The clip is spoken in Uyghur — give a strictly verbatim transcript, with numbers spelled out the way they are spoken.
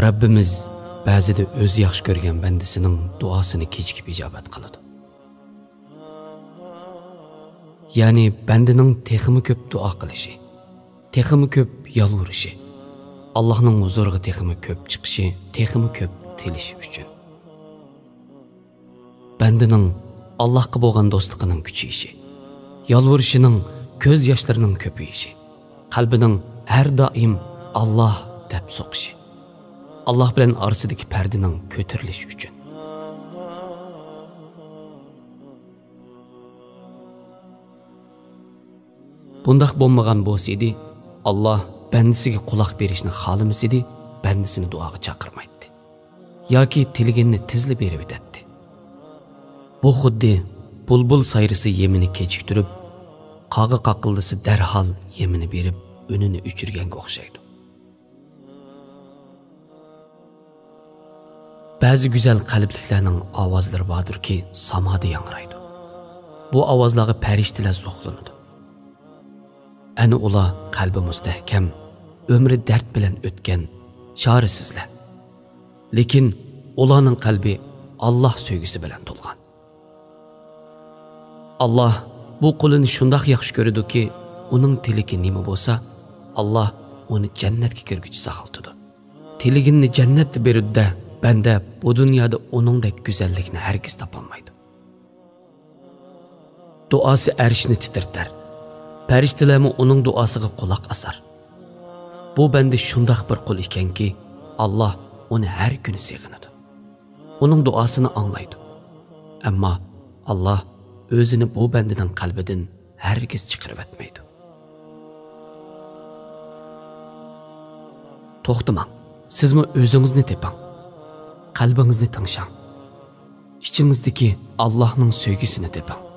رەببىمىز بەزىدە ئۆزى ياخشى كۆرگەن بەندىسىنىڭ دۇئاسىنى كېچىكىپ ئىجابەت قىلىدۇ. يەنى بەندىنىڭ تېخىمۇ كۆپ دۇئا قىلىشى، تېخىمۇ كۆپ يالۋۇرۇشى، ئاللاھنىڭ ھۇزۇرىغا تېخىمۇ كۆپ چىقىشى، تېخىمۇ كۆپ تىلىشى ئۈچۈن. بەندىنىڭ ئاللاھقا بولغان دوستلۇقىنىڭ كۈچىيىشى، يالۋۇرۇشىنىڭ، كۆز ياشلىرىنىڭ كۆپىيىشى، قەلبىنىڭ ھەر دائىم «ئاللاھ» دەپ سوقۇشى، ئاللاھ بىلەن ئارىسىدىكى پەردىنىڭ كۆتۈرۈلۈشى ئۈچۈن. بۇنداق بولمىغان بولسا ئىدى، ئاللاھ بەندىسىگە قۇلاق بېرىشنى خالىمىسىدى، بەندىسىنى دۇئاغا چاقىرمايتتى ياكى تىلىگىنىنى تېزلا بېرىۋېتەتتى. بۇ خۇددى بۇلبۇل سايرىسا يېمىنى كېچىكتۈرۈپ، قاغا قاقىلدىسا دەرھال يېمىنى بېرىپ، ئۈنىنى ئۆچۈرگەنگە ئوخشايدۇ. بەزى گۈزەل قەلبلىكلەرنىڭ ئاۋازلىرى باردۇركى، سامادا ياڭرايدۇ. بۇ ئاۋازلارغا پەرىشتىلەر زوقلىنىدۇ. ئەنە ئۇلار قەلبى مۇستەھكەم، ئۆمرى دەرد بىلەن ئۆتكەن، چارىسىزلەر. لېكىن ئۇلارنىڭ قەلبى ئاللاھ سۆيگۈسى بىلەن تولغان. ئاللاھ بۇ قۇلىنى شۇنداق ياخشى كۆرىدۇكى، ئۇنىڭ تىلىكى نېمە بولسا، ئاللاھ ئۇنى جەننەتكە كىرگۈچە ساقلىتىدۇ. تىلىگىنىنى جەننەتتە بېرىدۇ-دە، بەندە بۇ دۇنيادا ئۇنىڭدەك گۈزەللىكنى ھەرگىز تاپالمايدۇ. دۇئاسى ئەرشنى تىترىتەر. پەرىشتىلەرمۇ ئۇنىڭ دۇئاسىغا قۇلاق ئاسار. بۇ بەندە شۇنداق بىر قۇل ئىكەنكى، ئاللاھ ئۇنى ھەر كۈنى سېغىنىدۇ. ئۇنىڭ دۇئاسىنى ئاڭلايدۇ. ئەمما ئاللاھ ئۆزىنى بۇ بەندىنىڭ قەلبىدىن ھەرگىز چىقىرىۋەتمەيدۇ. توختىماڭ، سىزمۇ ئۆزىڭىزنى تېپىڭ. قەلبىڭىزنى تىڭشاڭ. ئىچىڭىزدىكى ئاللاھنىڭ سۆيگۈسىنى تېپىڭ.